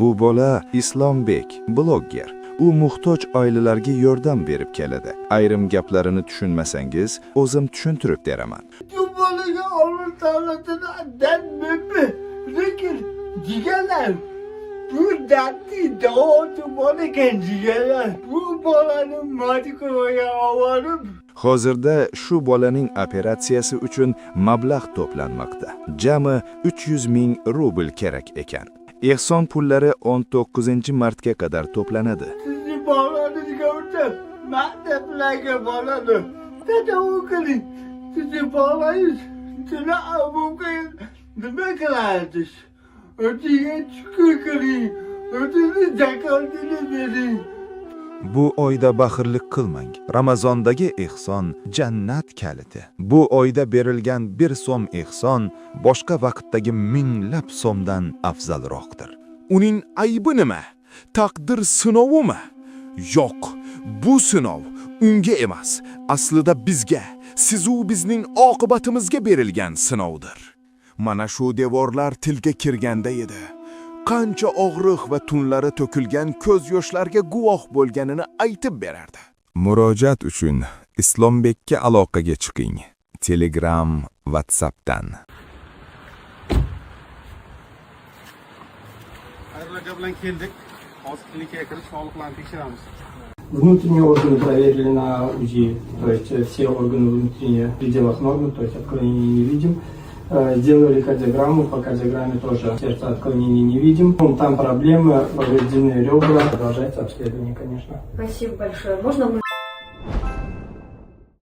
Bu bola Islombek, blogger. U muhtoj oilalarga yordam berib keladi. Ayrim gaplarini tushunmasangiz, o'zim tushuntirib beraman. Bu bolaga Alloh taolodan dardmi? Lekin jigarlar, bu dardni davosi bor ekan jigarlar. Bu bolani Moskvaga olib Hozirda shu bolaning operatsiyasi uchun mablag' to'planmoqda. Jami 300 ming rubl kerak ekan. Ehson pullari 19-martga qadar to'planadi. sizni bolanizga o'tib, maktablarga boradi. Tadavvur qiling. Sizni bolangiz shuni abuqin nima qilarsiz? O'ziga shukur qiling. O'zingiz zakotini bering. Bu oyda baxillik qilmang. Ramazondagi ehson jannat kaliti. Bu oyda berilgan 1 so'm ehson boshqa vaqtdagi minglab so'mdan afzalroqdir. Uning aybi nima? Taqdir sinovimi? Yo'q, bu sinov unga emas, aslida bizga, siz-u bizning oqibatimizga berilgan sinovdir. Mana shu devorlar tilga kirganda edi. Qancha og'riq va tunlari to'kilgan ko'z yoshlarga guvoh bo'lganini aytib berardi. Murojaat uchun Islombekka aloqaga chiqing. Telegram, WhatsAppdan. Ayrıca bilan keldik. Hozir klinikaga kirib sog'liqlarni tekshiramiz. Внутренние органы проверили на УЗИ, то есть все органы внутренние в пределах нормы, то есть отклонений не видим. Сделали кардиограмму, по кардиограмме тоже сердца отклонений не видим. Там проблемы, повреждены ребра, продолжается обследование, конечно. Спасибо большое. Можно мы